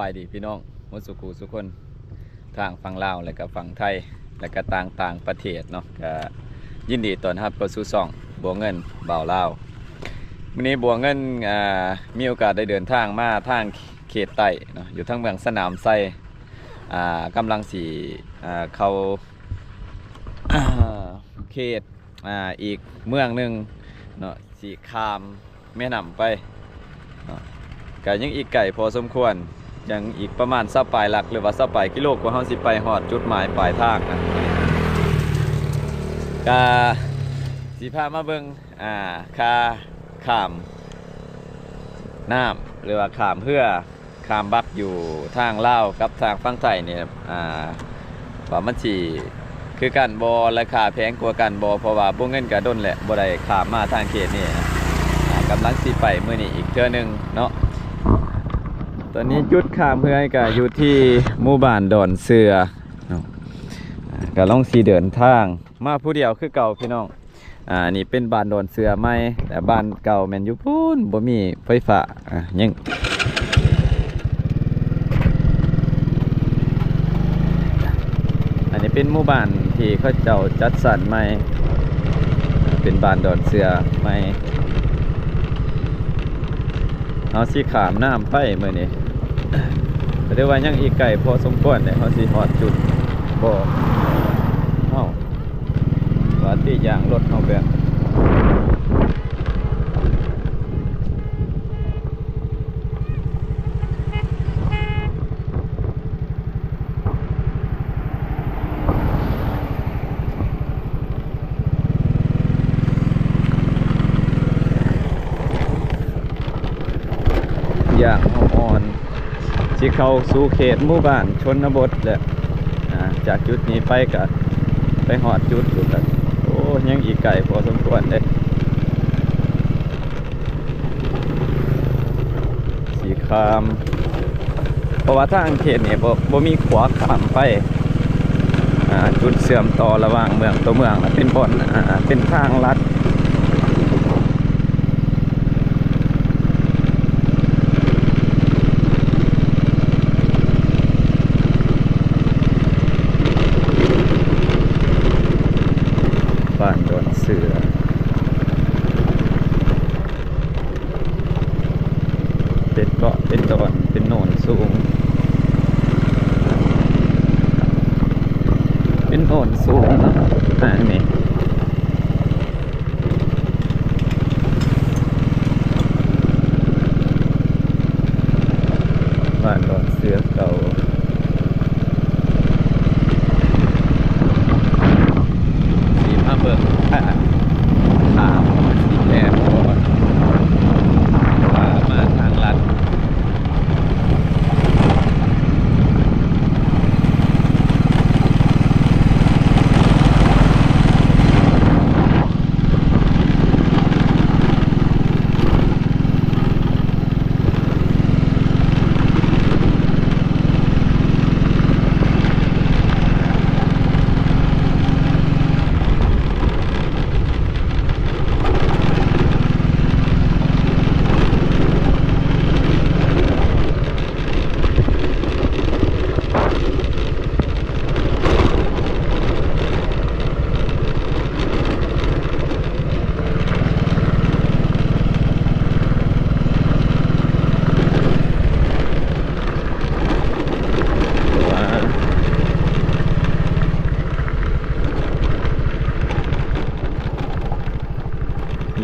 ສະບາຍດີພີ່ນ້ອງໝົດສູ່ຄູ່ສູ່ຄົນ ທາງຝັ່ງລາວ ແລະກະຝັ່ງໄທ ແລະກະຕ່າງຕ່າງປະເທດເນາະ ກະຍິນດີຕ້ອນຮັບເຂົ້າສູ່ຊ່ອງບົວເງິນບ່າວລາວ. ມື້ນີ້ບົວເງິນ ອ່າ ມີໂອກາດໄດ້ເດີນທາງມາທາງເຂດໃຕ້ເນາະ ຢູ່ທາງເມືອງສະໜາມໄຊ ອ່າ ກຳລັງຊິ ອ່າ ເຂົ້າ ເຂດ ອ່າ ອີກເມືອງໜຶ່ງເນາະ ຊິຂ້າມແມ່ນ້ຳໄປເນາະ ກະຍັງອີກໄກພໍສົມຄວນ ຍັງອີກປະມານຊາວປາຍຫຼັກ ຫຼືວ່າຊາວປາຍກິໂລ ກວ່າເຮົາຊິໄປຮອດຈຸດໝາຍປາຍທາງນະ ກະຊິພາມາເບິ່ງ ອ່າ ຄ່າຂ້າມນ້ຳ ຫຼືວ່າຂ້າມເຮືອ ຂ້າມບັກຢູ່ທາງລາວກັບທາງຝັ່ງໄທນີ້ ອ່າ ວ່າມັນຊິຄືກັນບໍ່ ລາຄາແພງກວ່າກັນບໍ່ ເພາະວ່າບົວເງິນກະດົນແຫຼະ ບໍ່ໄດ້ຂ້າມມາທາງເຂດນີ້ ອ່າ ກຳລັງຊິໄປມື້ນີ້ອີກເທື່ອໜຶ່ງເນາະ. ຕອນນີ້ຈຸດຂ້າມເຮືອກະຢູ່ທີ່ໝູ່ບ້ານດອນເສືອເນາະ ອ່າ ກະລອງຊິເດີນທາງມາຜູ້ດຽວຄືເກົ່າພີ່ນ້ອງ. ອ່າ ນີ້ເປັນບ້ານດອນເສືອໃໝ່ ແຕ່ບ້ານເກົ່າແມ່ນຢູ່ພຸ້ນ ບໍ່ມີໄຟຟ້າ ອ່າ ຍັງ ອັນນີ້ເປັນໝູ່ບ້ານທີ່ເຂົາເຈົ້າຈັດສັນໃໝ່ ເປັນບ້ານດອນເສືອໃໝ່. ເຮົາຊິຂ້າມນ້ຳໄປມື້ນີ້ ກະຖືວ່າຍັງອີກໄກພໍສົມຄວນເດ ເຮົາຊິຮອດຈຸດບໍ່ ເອົ້າ ວ່າຕິ ຢາງລົດເຮົາແບບ ຢາງອ່ອນໆ ຊິເຂົ້າສູ່ເຂດໝູ່ບ້ານຊົນນະບົດແລ້ວ ອ່າ ຈາກຈຸດນີ້ໄປກະໄປຮອດຈຸດພຸ້ນກະ ໂອ້ ຍັງອີກໄກພໍສົມຄວນເດ້. ຊິຂ້າມ ເພາະວ່າທາງເຂດນີ້ບໍ່ ບໍ່ມີຂົວຂ້າມໄປ ອ່າ ຈຸດເຊື່ອມຕໍ່ລະຫວ່າງເມືອງຕໍ່ເມືອງນະ ເປັນບ່ອນ ອ່າ ເປັນທາງລັດ. ບ້ານດອນເສືອ ເປັນເກາະ ເປັນດອນ ເປັນໂນນສູງ ເປັນໂນນສູງເນາະ ທາງນີ້ ບ້ານດອນເສືອເກົ່າ. ຊິມາເບິ່ງທາງ ທາງຊິແຄບບໍ່ ວ່າມາທາງລັດ.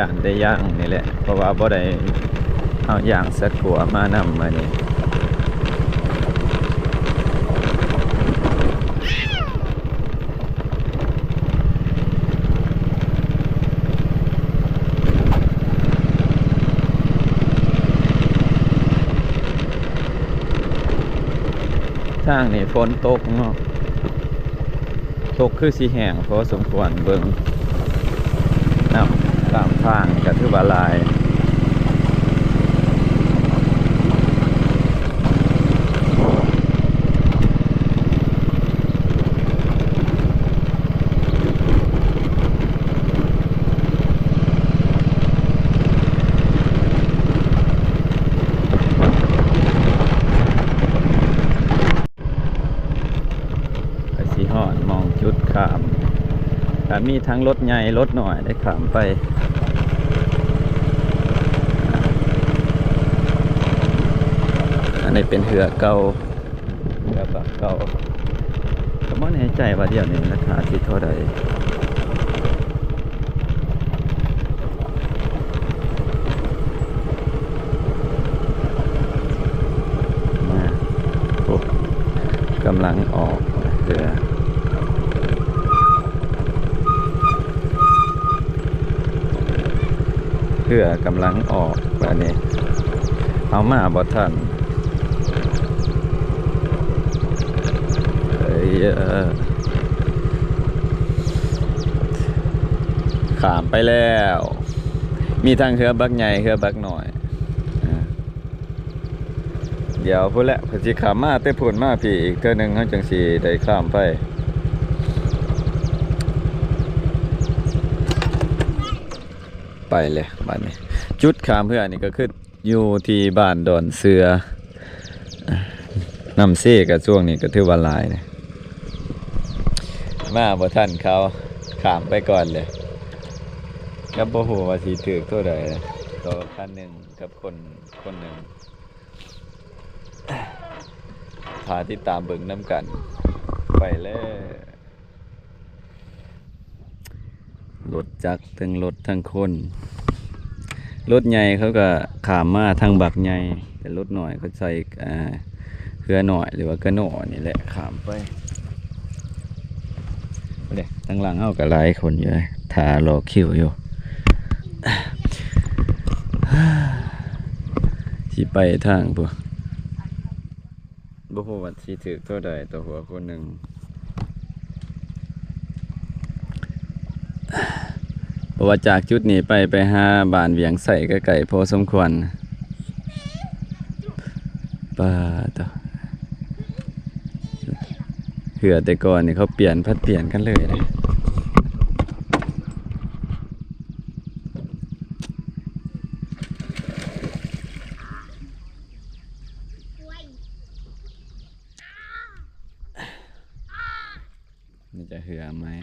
ຢ້ານໄດ້ຍ່າງນີ້ແຫຼະ ເພາະວ່າບໍ່ໄດ້ເອົາຢາງສະກົວມານຳມື້ນີ້. ທາງນີ້ຝົນຕົກເນາະ ຕົກຄືຊິແຫ້ງພໍສົມຄວນ ເບິ່ງ ນ້ຳຕາມທາງກະຖືວ່າຫຼາຍ. ເ ມີທັງລົດໃຫຍ່ລົດນ້ອຍໄດ້ຂ້າມໄປ. ອັນນີ້ເປັນເຮືອເກົ່າ ເຮືອບາກເກົ່າ ກໍບໍ່ແນ່ໃຈວ່າດຽວນີ້ລາຄາຊິເທົ່າໃດ. ມາ ໂອ້ ກຳລັງອອກເຮືອ ເຮືອກຳລັງອອກບາດນີ້ ເຮົາມາບໍ່ທັນ. ເອີ ຂ້າມໄປແລ້ວ ມີທັງເຮືອບັກໃຫຍ່ ເຮືອບັກນ້ອຍ. ດຽວພຸ້ນແຫຼະ ເພິ່ນຊິຂ້າມມາແຕ່ພຸ້ນມາພີ້ອີກເທື່ອໜຶ່ງ ເຮົາຈັ່ງຊິໄດ້ຂ້າມໄປ. ໄປແລ້ວບາດນີ້ ຈຸດຂ້າມເຮືອນີ້ກໍຄືຢູ່ທີ່ບ້ານດອນເສືອ. ນ້ຳເຊກະຊ່ວງນີ້ກໍຖືວ່າຫຼາຍນະ ມາບໍ່ທັນເຂົາ ຂ້າມໄປກ່ອນເລີຍ ກໍບໍ່ຮູ້ວ່າຊິຖືກເທົ່າໃດ ຕໍ່ຄັນໜຶ່ງ ກັບຄົນ ຄົນໜຶ່ງ ຖ້າຕິດຕາມເບິ່ງນຳກັນ ໄປເລີຍ. ລົດຈັກ ທັງລົດທັງຄົນ ລົດໃຫຍ່ເຂົາກໍຂ້າມມາທາງບັກໃຫຍ່ ແຕ່ລົດນ້ອຍເຂົາໃສ່ ອ່າ ເຮືອນ້ອຍ ຫຼືວ່າກະໂນນີ້ແຫຼະ ຂ້າມໄປ. ເດ້ ທາງຫຼັງເຮົາກໍຫຼາຍຄົນຢູ່ ຖ້າລໍຄິວຢູ່ ຊິໄປທາງພຸ້ນ ບໍ່ຮູ້ວ່າຊິຖືກເທົ່າໃດຕໍ່ຫົວຄົນໜຶ່ງ ເພາະວ່າຈາກຈຸດນີ້ໄປ ໄປຫາບ້ານວຽງໄຊກໍໄກພໍສົມຄວນ. ປາໂທ້ ເຮືອແຕ່ກ່ອນນີ້ເຂົາປ່ຽນ ຜັດປ່ຽນກັນເລີຍເດ້. ນີ້ຈະເຮືອໃໝ່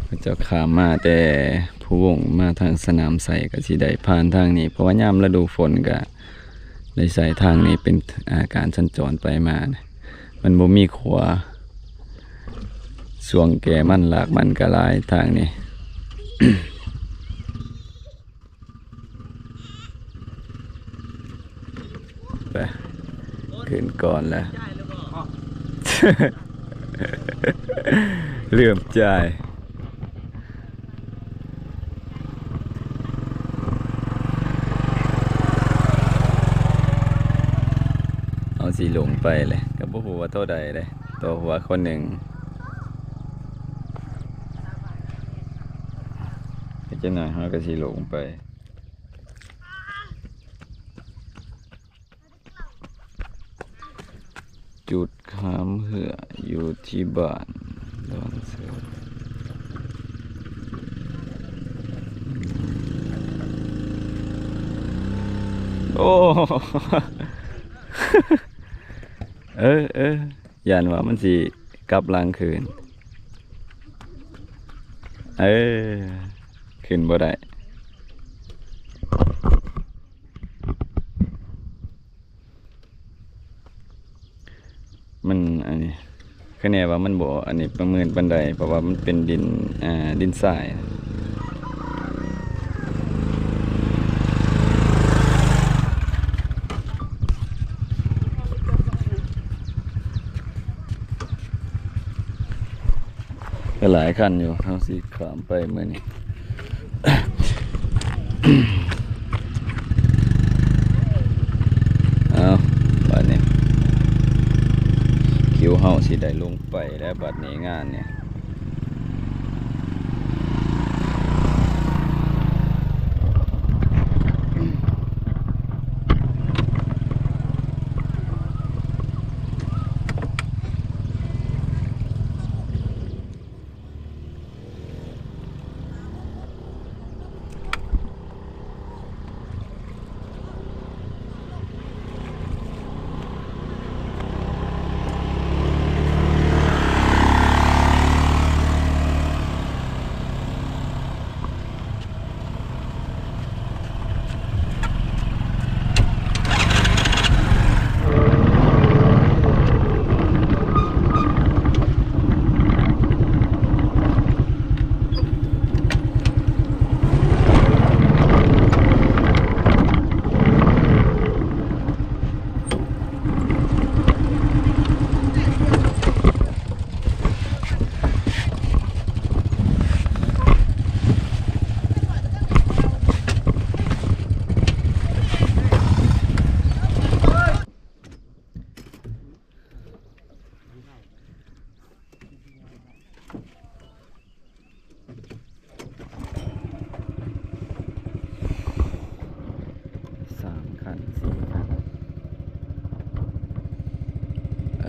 ເຂົາເຈົ້າຂ້າມມາແຕ່ພູວົງ ມາທາງສະໜາມໄຊ ກໍຊິໄດ້ຜ່ານທາງນີ້ ເພາະວ່າຍາມລະດູຝົນກໍໄດ້ໃຊ້ທາງນີ້ເປັນ ອ່າ ການສັນຈອນໄປມານະ. ມັນບໍ່ມີຂົວ ຊ່ວງແກ່ມັນ ລາກມັນກະຫຼາຍທາງນີ້. ໄປ ຂຶ້ນກ່ອນແລ້ວ ລືມຈ່າຍ. ເຮົາຊິລົງໄປເລີຍ ກໍບໍ່ຮູ້ວ່າເທົ່າໃດເດ້ ຕໍ່ຫົວຄົນໜຶ່ງ. ອີກຈັກໜ້ອຍເຮົາກໍຊິລົງໄປ. ຈຸດຂ້າມເຮືອຢູ່ທີ່ບ້ານດອນເສືອ. ໂອ້ ເອີ ເອີ ຢ້ານວ່າມັນຊິກັບຫຼັງຄືນ. ເອີ ຂຶ້ນບໍ່ໄດ້. ມັນ ອັນນີ້ ຄະແນນວ່າມັນບໍ່ ອັນນີ້ ປະເມີນປານໃດ ເພາະວ່າມັນເປັນດິນ ອ່າ ດິນຊາຍ. ກໍຫຼາຍຄັນຢູ່ ເຮົາຊິຂ້າມໄປມື້ນີ້. ເອົາ ບາດນີ້ຄິວເຮົາຊິໄດ້ລົງໄປແລ້ວ ບາດນີ້ງານນີ້. ເ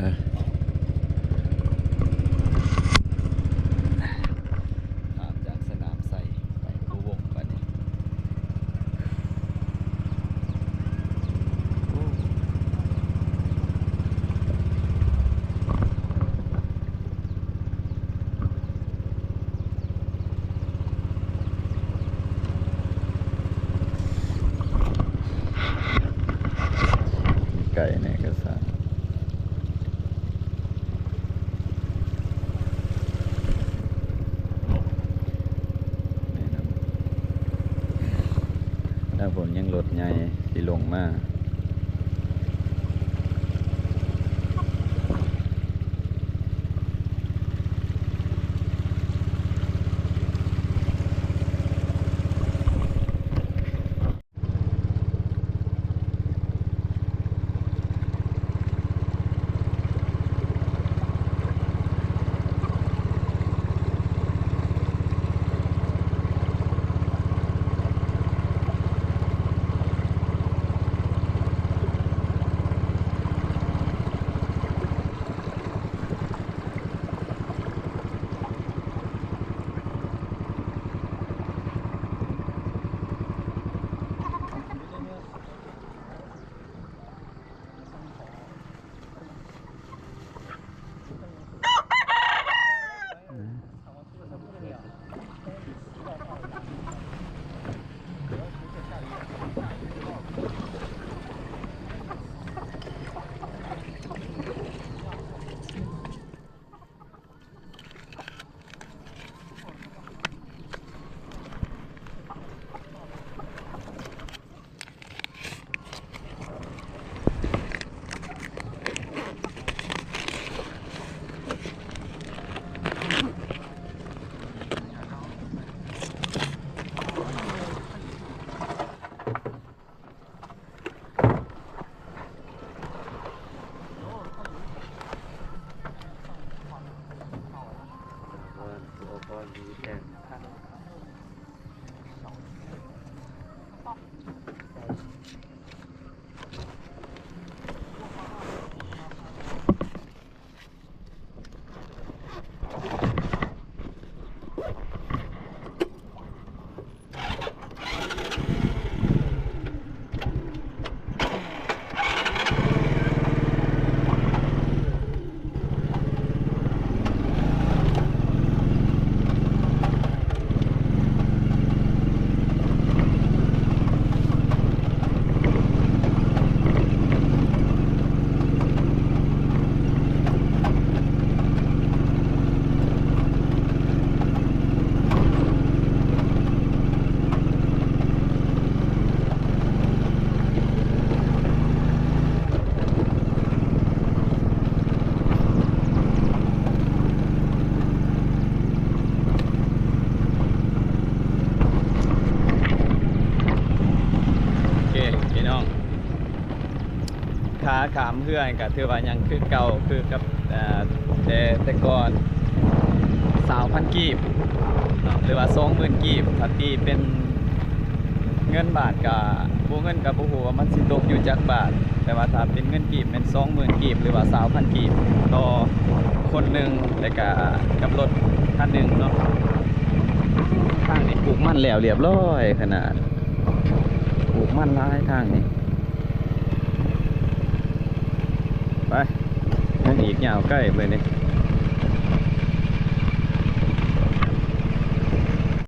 ຂ້າມຈາກສະໜາມໄຊໄປພູວົງບາດນີ້. ໄກແດ່ກໍຊ່າງ ແມ່ນ ທາງພຸ້ນຍັງລົດໃຫຍ່ຊິລົງມາ. ໂອເຄ ພີ່ນ້ອງ ຄ່າຂ້າມເຮືອນີ້ກໍຖືວ່າຍັງຄືເກົ່າ ຄືກັບ ເອີ ແຕ່ ແຕ່ກ່ອນ ຊາວພັນກີບເນາະ ຫຼືວ່າສອງໝື່ນກີບ ຖ້າຕີເປັນເງິນບາດກໍ ບໍ່ ເງິນກໍບໍ່ຮູ້ວ່າມັນຊິຕົກຢູ່ຈັກບາດ ແຕ່ວ່າຖ້າເປັນເງິນກີບແມ່ນສອງໝື່ນກີບ ຫຼືວ່າຊາວພັນກີບຕໍ່ຄົນໜຶ່ງ ແລ້ວກໍກັບລົດຄັນໜຶ່ງເນາະ. ທາງນີ້ປູກມັນແລ້ວລຽບລ້ອຍຂະໜາດ ປູກມັນຫຼາຍທາງນີ້. ໄປ ຍັງອີກຍາວໄກເວີຍນີ້.